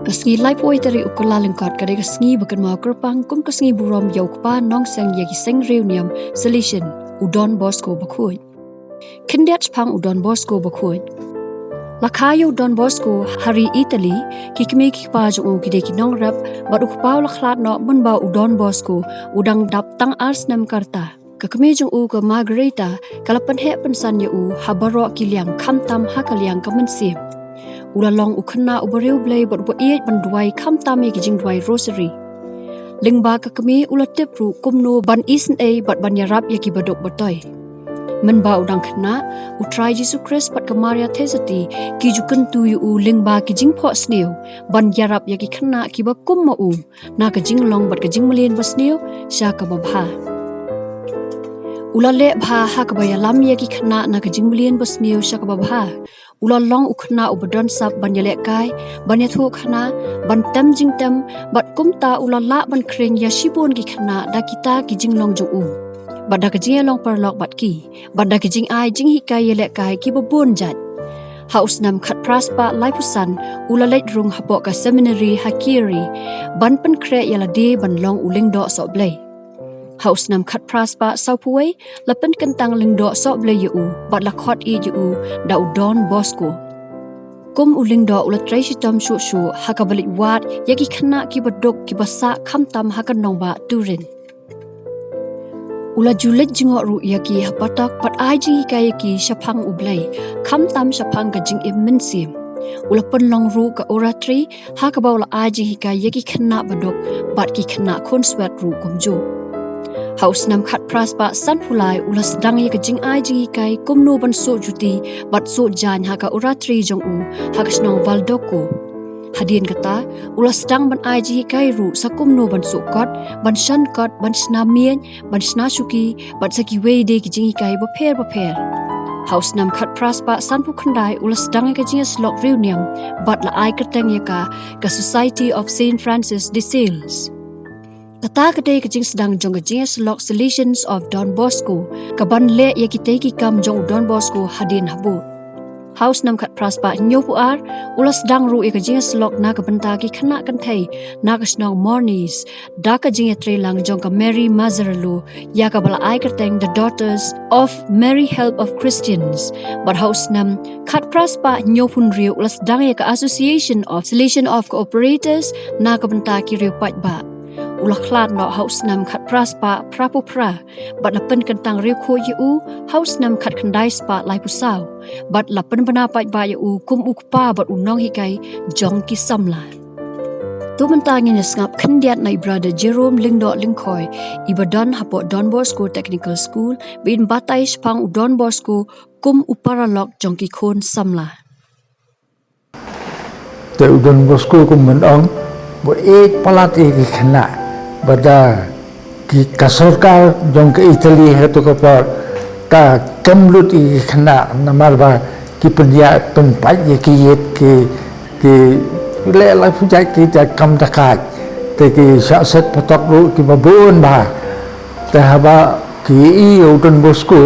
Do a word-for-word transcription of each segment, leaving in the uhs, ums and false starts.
Ka sngi laiphew tarik u Kyllalyngkot ka dei ka sngi ba kynmaw kyrpang kum ka sngi burom ïa u kpa nongseng ïa ki seng riewniam Salesian, u Don Bosco Bakhuid. Khyndiat shaphang u Don Bosco Bakhuid. La kha ïa u Don Bosco ha ri Italy, ki kmie ki kpa jong u ki dei ki nongrep, bad u kpa u la khlad noh mynba u Don Bosco u dang dap tang ar snem ka rta. Ka kmie jong u ka Margarita ka la pynheh pynsan ïa u ha baroh ki liang, khamtam ha ka liang ka mynsiem. U la long u khynnah uba riewblei bad uba ïeit ban duwai, khamtam ïa ki jingduwai rosary. Lyngba ka kmie u la tip ruh kumno ban isynei bad ban ïarap ïa ki baduk batoi. Mynba u dang khynnah, u Trai Jisu Khrist bad ka Maria Theisotti ki ju kyntu ïa u lyngba ki jingphohsniew ban ïarap ïa ki khynnah kiba kum ma u, na ka jinglong bad ka jingmlien basniew sha kaba bha. U la leh bha ha kaba ïalam ïa ki khynnah na ka jingmlien basniew sha kaba bha. U la long u khynnah uba don sap ban ïalehkai, ban ïathuhkhana, ban tem jingtem, bad kumta u la lah ban khring ïa shibun ki khynnah da kita ki jinglong jong u, bad da ka jingïalong paralok bad ki, bad da ka jingai jinghikai ïalehkai kiba bun jait. Ha u snem khatphra spah laiphew san u la leit rung hapoh ka seminary ha Chieri, ban pynkhreh ïa lade ban long u lyngdoh sohblei. Ha u snem khatphra spah sawphew wei la pynkyntang lyngdoh sohblei ïa u bad la khot ïa u da u Don Bosco. Kum u lyngdoh u la trei shitom shuh shuh ha kaba leit wad ïa ki khynnah kiba duk kiba sah khamtam ha ka nongbah Turin. U la ju leit jngoh ruh ïa ki ha patok bad ai jinghikai ïa ki shaphang U Blei, khamtam shaphang ka jingim mynsiem. U la pynlong ruh ka oratory ha kaba u la ai jinghikai ïa ki khynnah baduk bad ki khynnah khunswet ruh kumjuh. Ha u snem khatphra spah sanphew lai u la sdang ïa ka jingai jinghikai kumno ban suh juti bad suh jaiñ ha ka oratory jong u ha ka shnong Valdocco. Hadien kata u la sdang ban ai jinghikai ruh sa kumno ban suh kot, ban shon kot, ban shna miej, ban shna shuki, bad sa kiwei de ki jinghikai bapher bapher. Ha u snem khatphra spah sanphew khyndai u la sdang ïa ka jingïasyllok riewniam bad la ai kyrteng ïa ka ka Society of Saint Francis de Sales. Kata ka dei ka jingsdang jong ka jingïasyllok Salesians of Don Bosco, ka ban leh ïa kitei ki kam jong u Don Bosco hadien habud. Ha u snem khatphra spah hynñiewphew ar u la sdang ruh ïa ka jingïasyllok na ka bynta ki khynnah kynthei na ka shnong Mornes, da ka jingïatreilang jong ka Mary Mazzarello, ïa kaba la ai kyrteng The Daughters of Mary Help of Christians. Bad ha u snem khatphra spah hynñiewphew hynriew u la sdang ïa ka Association of Salesian of Cooperators na ka bynta ki riew paidbah. U la khlad noh ha u snem khatphra spah phraphew phra, bad la pynkyntang riewkhuid ïa u ha u snem khatkhyndai spah laiphew saw, bad la pynbna paidbah ïa u kum u kpa bad u nonghikai jong ki samla. To mynta ngin ïa sngap khyndiat na i Brother Jerome Lyngdoh Lyngkhoi, iba don hapoh Don Bosco Technical School, ba in batai shaphang u Don Bosco kum u paralok jong ki khun samla. Te u Don Bosco kum ban ong, ba ïeit palat ïa ki khynnah, ba da ki ka sorkar jong ka Italy ha kato ka por ka kem lut ïa ki khynnah, namar ba ki pynïaid pynpait ïa ki ïit, ki, ki leh laiphew jait ki jait kam dakaid. Te ki shah set patok ruh kiba bun bha. Te haba ki ïohi ïa u Don Bosco,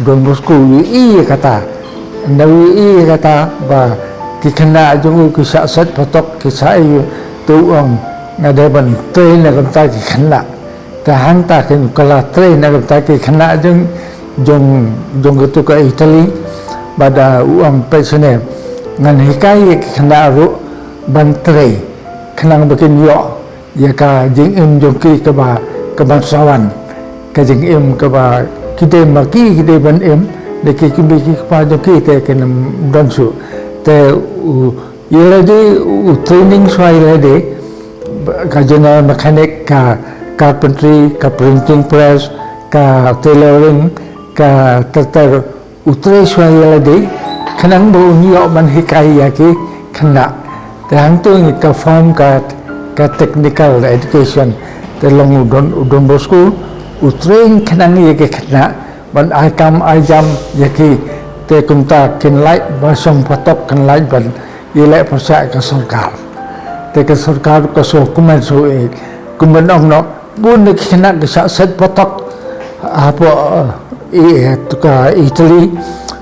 Don Bosco u ïohi ïa kata. Nda u ïohi ïa kata ba ki khynnah jong u ki shah set patok, ki shah ïa, te u ong, nga dei ban trei na ka bynta ki khynnah. Te hangta kin ka la trei na ka bynta ki khynnah jong, jong, jong kato ka Italy. Bad u ong peit shane, ngan hikai ïa ki khynnah ruh ban trei, khnang ba kin ïoh ïa ka jingim jong ki kaba, kaba sa wan, ka jingim kaba ki dei ma ki, ki dei ban im, da ki kmie ki kpa jong ki te kin ym don shuh. Te u, ïa lade u training shuwa ïa lade, ka general mechanic, ka carpentry, ka printing press, ka tailoring, ka ter ter, u trei shuwa ïa lade, khnang ba un ïoh ban hikai ïa ki khynnah. Te hangto ngi ka form ka, ka technical education. Te long u Don, u Don Bosco u trei khnang ïa ki khynnah ban ai kam ai jam ïa ki. Te kumta kin lait ba shong patok, kin lait ban ïaleh pyrshah ka sorkar. Te ka sorkar ka shu kumne shu, eh, kumban ong noh, bun na ki khynnah ki shah set patok hapoh, eh, to ka Italy,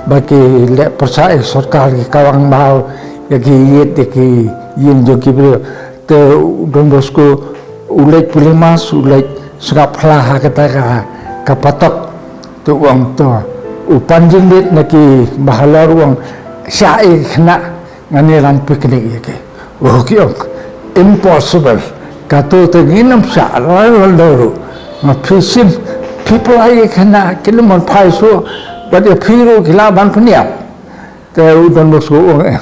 ba ki leh pyrshah ïa sorkar, ki kawang bha ïa ki ïit, ïa ki, ïing jong ki briew. Te u Don Bosco u leit pule mass, u leit sngap phla ha kata ka, ka patok. Te u ong to, u pan jingmut na ki bahalor, u ong, shah ïa ki khynnah, ngan ïalam picnic ïa ki. U ki ong, impossible. Kato te ngin ym shah, la la la ruh. Ma phi shim, phi pynlait ïa ki khynnah, kin ym mon phai shuh, bad ïa phi ruh ki lah ban pynïap. Te u Don Bosco u ong, em.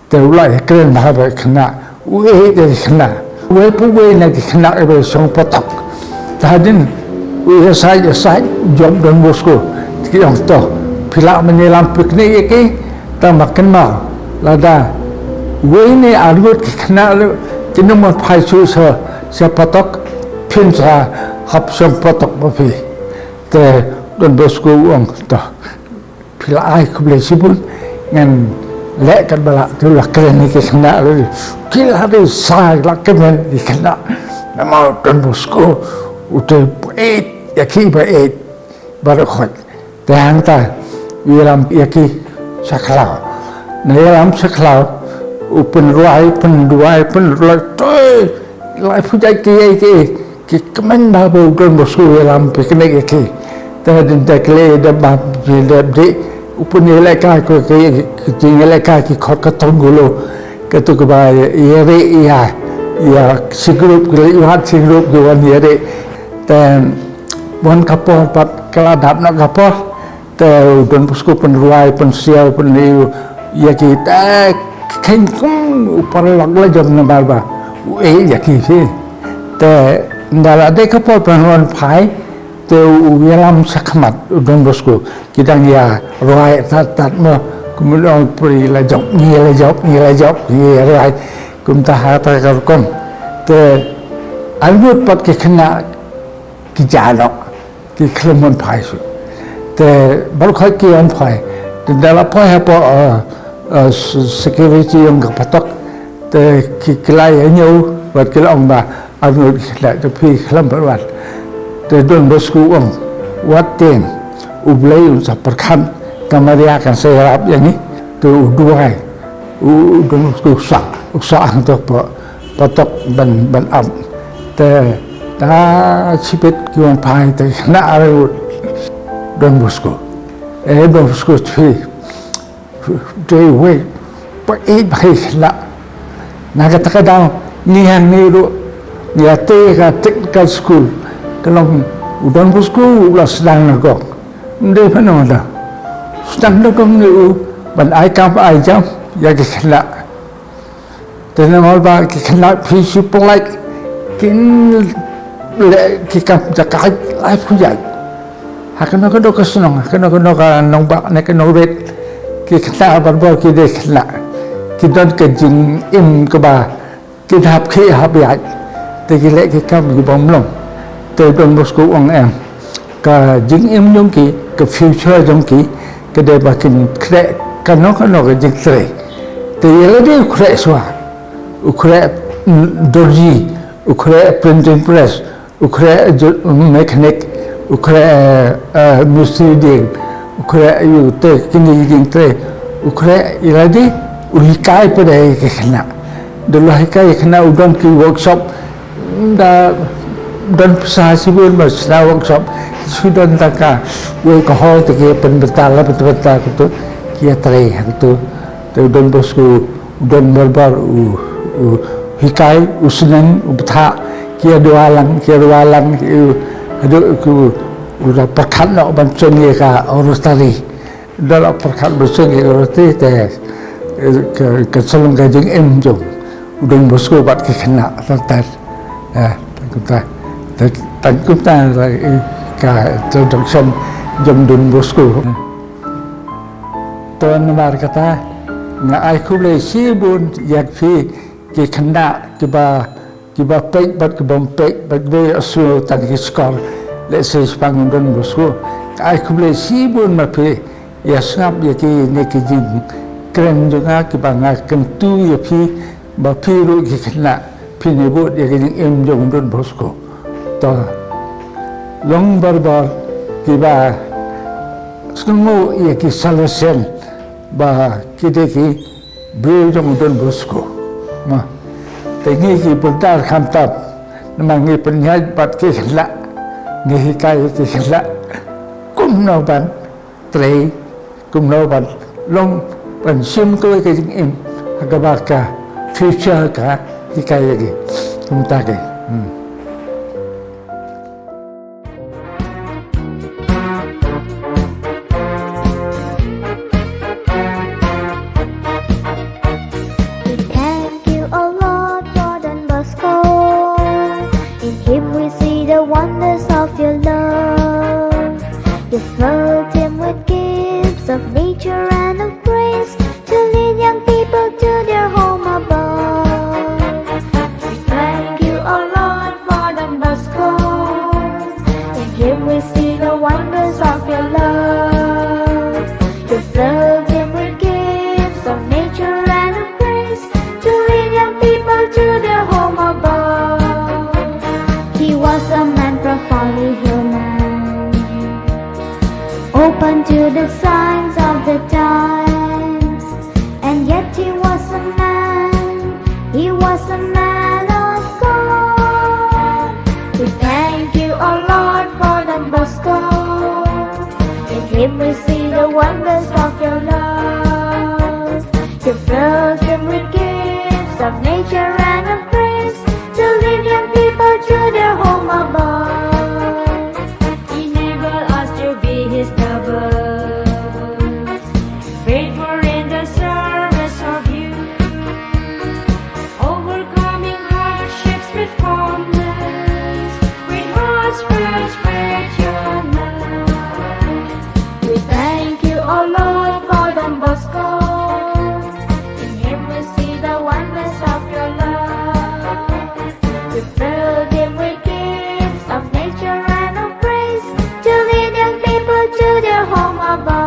Te u la ïakren bha bad ki khynnah, u ïeit ïa ki khynnah. Uwei pa uwei na ki khynnah kiba shong patok. Te hadien u ïasaid ïasaid, u jop Don Bosco. Te ki ong to, phi lah ban ïalam picnic ïa ki, tang ba kynmaw, lada uwei ne arngut ki khynnah ruh kin ym mon phai shuh sha, sha patok, phin sa hap shong patok ma phi. Te Don Bosco u ong to, phi la ai khublei shibun, ngan leh katba lah. Te u la kren ïa ki khynnah ruh, ki la dei sa, la kmen ïa ki khynnah. Namar u Don Bosco u dei ba ïeit ïa ki, ba ïeit baroh khoit. Te hangta u ïalam ïa ki sha khlaw. Na ïalam sha khlaw, u pynrwai, pynduwai, pynrwai, to laiphew jait kiei kiei, ki kmen bha ba u Don Bosco u ïalam picnic ïa ki. Te hadien te ki leit dep bam, ki dep dih, u pynïalehkai ki, ki, ki jingïalehkai ki khot ka tongolo. Kato kaba ïarih ïa, ïa shi group, ki leit wad shi group, ki wan ïarih. Te wan ka por pat, ka la dap noh ka por. Te u Don Bosco u pynrwai, pynsiaw, pynïaw ïa ki, te kheiñ kum u paralok la jong namar ba u ïeit ïa ki hi. Te ynda la dei ka por ban wan phai, te u ïalam shakhmat u Don Bosco. Ki dang ïarwai tad tad mo, kum u ong, phi la jop, ngi la jop, ngi la jop, ngi ïarwai. Kumta ha kata ka rukom. Te arngut pat ki khynnah ki jah noh, ki khlem wan phai shuh. Te baroh khoit ki wan phai. Te ynda la poi hapoh, eh, eh, s-, security jong ka patok. Te ki, ki la ïa ñiew, bad ki la ong ba arngut ki khynnah, te phi khlem pat wan. Te Don Bosco u ong, wat tieng, U Blei un sa pyrkhat, ka Maria kan sa ïarap ïa ngi. Te u duwai, u, u Don Bosco u sah, u sah hangto pa, patok ban, ban ap. Te da shibit ki wan phai, te khynnah arngut, Don Bosco. Eh, Don Bosco, phi dei uwei ba ïeit bha ïa ki khynnah. Na kata ka daw, ngi hangne ruh, ngi ïa tei ha ka technical school. Ka long u Don Bosco u la sdang na gong. Ym dei phano da. Sdang na gong ne u ban ai kam ai jam ïa ki khynnah. Te namar ba ki khynnah phi shu pynlait, kin leh ki kam jaka laiphew jait. Ha kano kano ka shnong, ha kano kano ka nongbah ne ka nongrit, ki khynnah barabor ki dei khynnah. Ki don ka jingim kaba kin hap khih hap ïaid. Te ki leh ki kam ki bym long. Te Don Bosco u ong em, ka jingim jong ki, ka future jong ki, ka dei ba kin khreh kano kano ka jingtrei. Te ïa lade u khreh shuwa, u khreh, mm, dorji, u khreh printing press, u khreh, eh, mechanic, u khreh, eh, eh, mistri dieng, u khreh, ïa u te kine ki jingtrei, u khreh ïa lade, u hikai pat ïa ki khynnah. Da la hikai ïa ki khynnah, u don ki workshop, da don pisa shibun ba shna workshop, shu don tang kawei ka hall te ki pynbynta la pynbynta kato, ki ïatrei hangto. Te u Don Bosco u don barabor u, u hikai, u sneng, u bthah, ki ïa duwai lang, ki ïa duwai lang, u, haduh u, u la pyrkhat noh ban shong ïa ka oratory. Da la pyrkhat ban shong ïa ka oratory te, eh, ka, ka shlong ka jingim jong u Don Bosco bad ki khynnah ter ter. Eh, tang kumta. Te, tang kumta la, eh, ka introduction jong Don Bosco. To namar kata, nga ai khublei shibun ïa phi ki khynnah kiba, kiba peit bad ki bym peit, bad kiba ïohsngew tang ki shkor lehse shaphang u Don Bosco. Nga ai khublei shibun ma phi ïa sngap ïa kine ki jingkren jong nga kiba nga kyntu ïa phi ba phi ruh ki khynnah phin ïa bud ïa ka jingim jong u Don Bosco. To long barabor kiba sngewnguh ïa ki Salesian ba ki dei ki briew jong u Don Bosco. Ma, te ngi ki bynta khamtam, namar ngi pynïaid bad ki khynnah, ngi hikai ki khynnah kumno ban trei, kumno ban long, ban shim kawei ka jingim ha kaba ka future ka hikai ïa ki. Kumta ki. Hmm. We thank you, O Lord, for Don Bosco. In him we see the wonders of your love. You filled him with gifts of nature and of grace to lead young people to their home above. We thank you, O Lord, for Don Bosco. In him we see the wonders of your love. You filled him with gifts of nature and of grace to lead young people to their home above. He was a man profoundly human, open to the signs of the times, and yet he was a man, he was a man of God. We thank you, O Lord, for Don Bosco. In him we see the wonders of your love. You filled him with gifts of nature and of grace to lead young people to their home above. Enable us to be his double, faithful in the service of you, overcoming hardships with calmness, with hearts fresh with your love. We thank you, O Lord, for Don Bosco. In him we see the wonders of your love. You filled him with gifts of nature and of grace to lead young people to their home above.